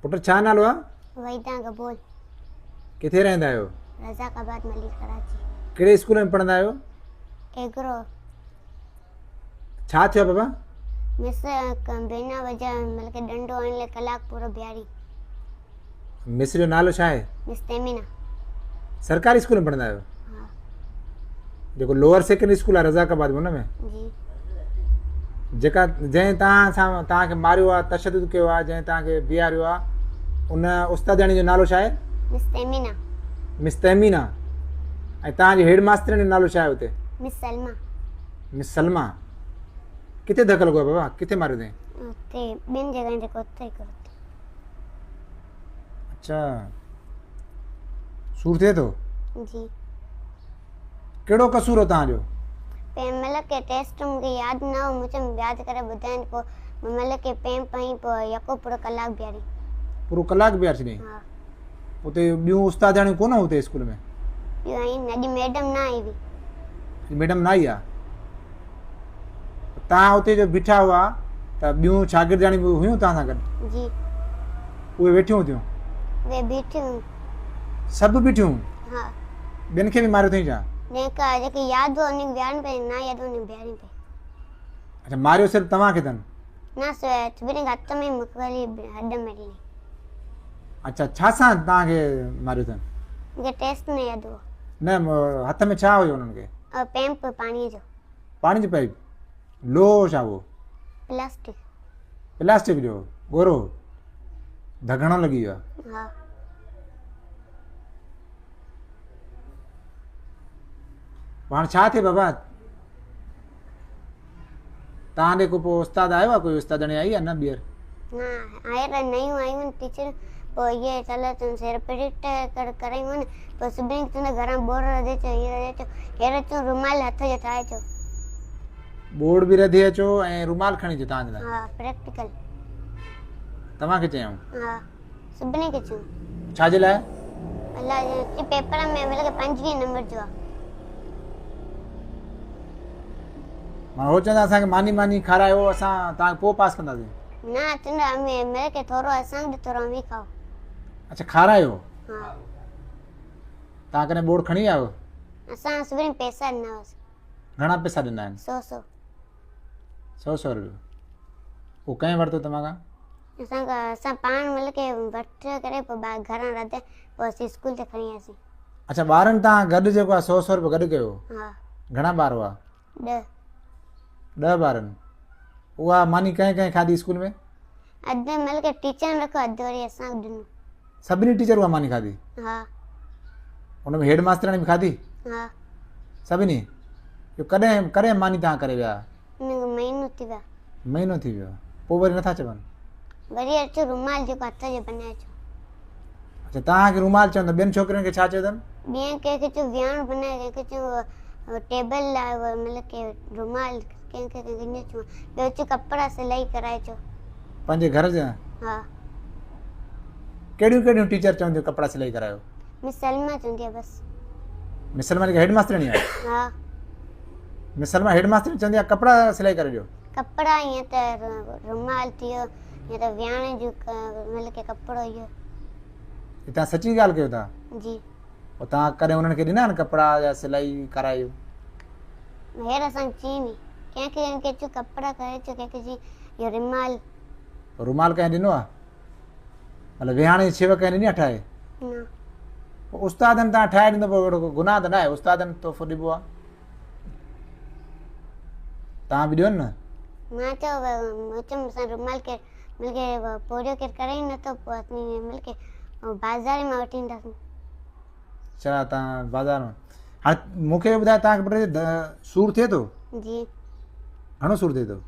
پٽ ڇا نالو آ؟ وحيده گبول. ڪٿي رهندا آهيو؟ رزاق آباد ملير ڪراچي. ڪهڙي اسڪول ۾ پڙهندا آهيو؟ ايگرو. ڇا ٿيو آ بابا؟ مس بينا وجهه مطلب ڪي ڏنڊو هڻي لي ڪلاڪ پورو بيهاري. مس جو نالو ڇا آهي؟ مس تهمينا. سرڪاري اسڪول ۾ پڙهندا آهيو؟ ها. جيڪو لوئر سيڪنڊري اسڪول آهي رزاق آباد ۾ ان ۾؟ جي. جيڪا جنهن توهان سان توهان کي ماريو آهي تشدد ڪيو آهي جنهن توهان کي بيهاريو آهي ان استادياڻي جو نالو ڇا آهي؟ مس تهمينا. مس تهمينا ۽ توهان جي هيڊ ماسترڻي جو نالو ڇا آهي اتي؟ مس سلميٰ. مس سلميٰ. ڪٿي ڌڪ لڳو آهي بابا ڪٿي ماريو اٿئي؟ اتي ٻن جڳهين تي اتي هڪ اتي. اڇا سور ٿئي ٿو؟ جي. ڪهڙو قصور هو توهان جو؟ پين مطلب ڪي ٽيسٽ مونکي ياد نه هو مون چيم ياد ڪري ٻڌائين پوء مطلب ڪي پين پئي پوء يڪو پورو ڪلاڪ بيهاري. پورو ڪلاڪ بيهاري ڇڏيائين؟ ها. اتي ٻيون استادياڻيون ڪونه هيون اتي اسڪول ۾؟ ٻيون آيون اڄ ميڊم نه آئي هئي. اڄ ميڊم نه آئي آ؟ توهان اتي جو بيٺا هئا ته ٻيون شاگردياڻيون به هيون توهان سان گڏ؟ جي. اهي ويٺيون هونديون؟ اهي بيٺيون هيون. سڀ بيٺيون هيون؟ ها. ٻين کي به ماريو اٿئي ڇا؟ جنهن کي جيڪي ياد هو ان کي بيهارين پئي نه ياد هو ان کي بيهارين پئي. اڇا ماريو صرف توهان کي اٿن؟ نه سڀني کي هٿ ۾ مون کي خالي هڏ ۾ ڏني. اڇا ڇا سان توهان کي ماريو اٿن؟ مون کي ٽيسٽ نه ياد هو. نه هٿ ۾ ڇا هيو انهن کي؟ پيمپ پاڻي جو. پاڻي جو پائيپ لوهه هو ڇا اهو؟ پلاسٽڪ. پلاسٽڪ جو ڳورو هو. ڌڪ گهڻو لڳي ويو آهي. ها. پوء هاڻي ڇا ٿئي بابا؟ توهان ڏي ڪو پوء استاد آيو آهي ڪوئي استادڻي آئي آهي نه ٻيهر؟ نه آيل آهن نيون آيون آهن ٽيچر پوء اهي چل اچن سير پريٽ ڪر ڪرايون آهن پوء سڀني کي چوندا گهران ٻوڙ رڌي اچو هي رڌي اچو هير اچو رومال هٿ جو ٺاهي اچو. ٻوڙ به رڌي اچو ۽ رومال کڻي اچو توهان جي لاء. ها پريڪٽيڪل. توهان کي چيائون؟ ها سڀني کي چيائون. ڇا جي لاء؟ الله جي پيپر ۾ مطلب 25 نمبر جو آ. معنيٰ هو چوندا اسان کي ماني ماني کارايو اسان توهان کي پوء پاس ڪنداسين. نه چوندا مطلب ڪي ٿورو اسان کي ٿورو اوهين کائو. اڇا کارايو. ها. توهان ڪڏهن ٻوڙ کڻي آيو؟ اسان سڀني پئسا ڏنا هئاسين. گهڻا پئسا ڏنا آهن؟ سو سو. سو سو روپيو. اهو ڪنهن ورتو توهان کان؟ اسان کان اسان پاڻ مطلب ڪي وٺ ڪري پوء گهران رڌي پوء اسين اسڪول تي کڻي آياسين. اڇا ٻارن تان گڏ جيڪو آهي سو سو روپيو گڏ ڪيو؟ ها. گهڻا ٻار هئا؟ 10. 10 ٻارن. اها ماني ڪنهن ڪنهن کاڌي اسڪول ۾؟ اڌ مطلب ڪي ٽيچرن رکيو اڌ وري اسان کي ڏنو. سڀني ٽيچر اها ماني کاڌي؟ ها. ان ۾ هيڊ ماسترياڻي به کاڌي؟ ها. سڀني؟ اهو ڪڏهن ڪڏهن ماني تان ڪري ويا؟ ان کي مهينو ٿي ويو. مهينو ٿي ويو. پوء وري نٿا چون؟ وري اچو رومال جيڪو هٿ جو بنائي اچو. اڇا توهان کي رومال چون ته ٻين ڇوڪرين کي ڇا چيو اٿن؟ ٻين ڪنهن کي چيو ويهاڻو بنائي ڪنهن کي چيو ٽيبل لاء مطلب ڪي رومال ڪنهن کي ڪنهن کي چيو ٻيو چيو ڪپڙا سلائي ڪرائي اچو. پنهنجي گهر جا؟ ها. ڪهڙيون ڪهڙيون ٽيچر چونديون ڪپڙا سلائي ڪرايو؟ مس سلميٰ چوندي آهي بس. مس سلميٰ جيڪا هيڊ ماسترڻي آهي؟ ها. مس سلميٰ هيڊ ماسترڻي چوندي آهي ڪپڙا سلائي ڪري ڏيو؟ ڪپڙا ائين ته رومال ٿي ويو يا ته وياڻي جو مطلب ڪي ڪپڙو اهو. هي توهان سچي ڳالهه ڪيو ٿا؟ جي. پوء توهان ڪڏهن انهن کي ڏنا آهن ڪپڙا يا سلائي ڪرايو؟ هير اسان چئي هئي ڪنهن کي ڪنهن کي چيو ڪپڙا ڪري اچو ڪنهن کي چئي اهو رومال. رومال ڪنهن ڏنو آهي؟ مطلب ويهاڻي جي ڇيوه ڪنهن ڏني آهي ٺاهي؟ نه. پوء استادن توهان ٺاهي ڏيندو پوء اهڙو ڪو گناهه ته نه آهي استادن تحفو ڏبو آهي. توهان به ڏيو نه. مان چيو مون چيو مون سان رومال ڪير ملڪ پورهيو ڪير ڪري ئي نٿو پوء اسين ملڪ بازار مان وٺي اينداسين. اڇا توهان بازار مان هاڻي مون کي ٻڌايو توهان کي پٽ سور ٿئي ٿو؟ جي. گهڻو سور ٿئي ٿو؟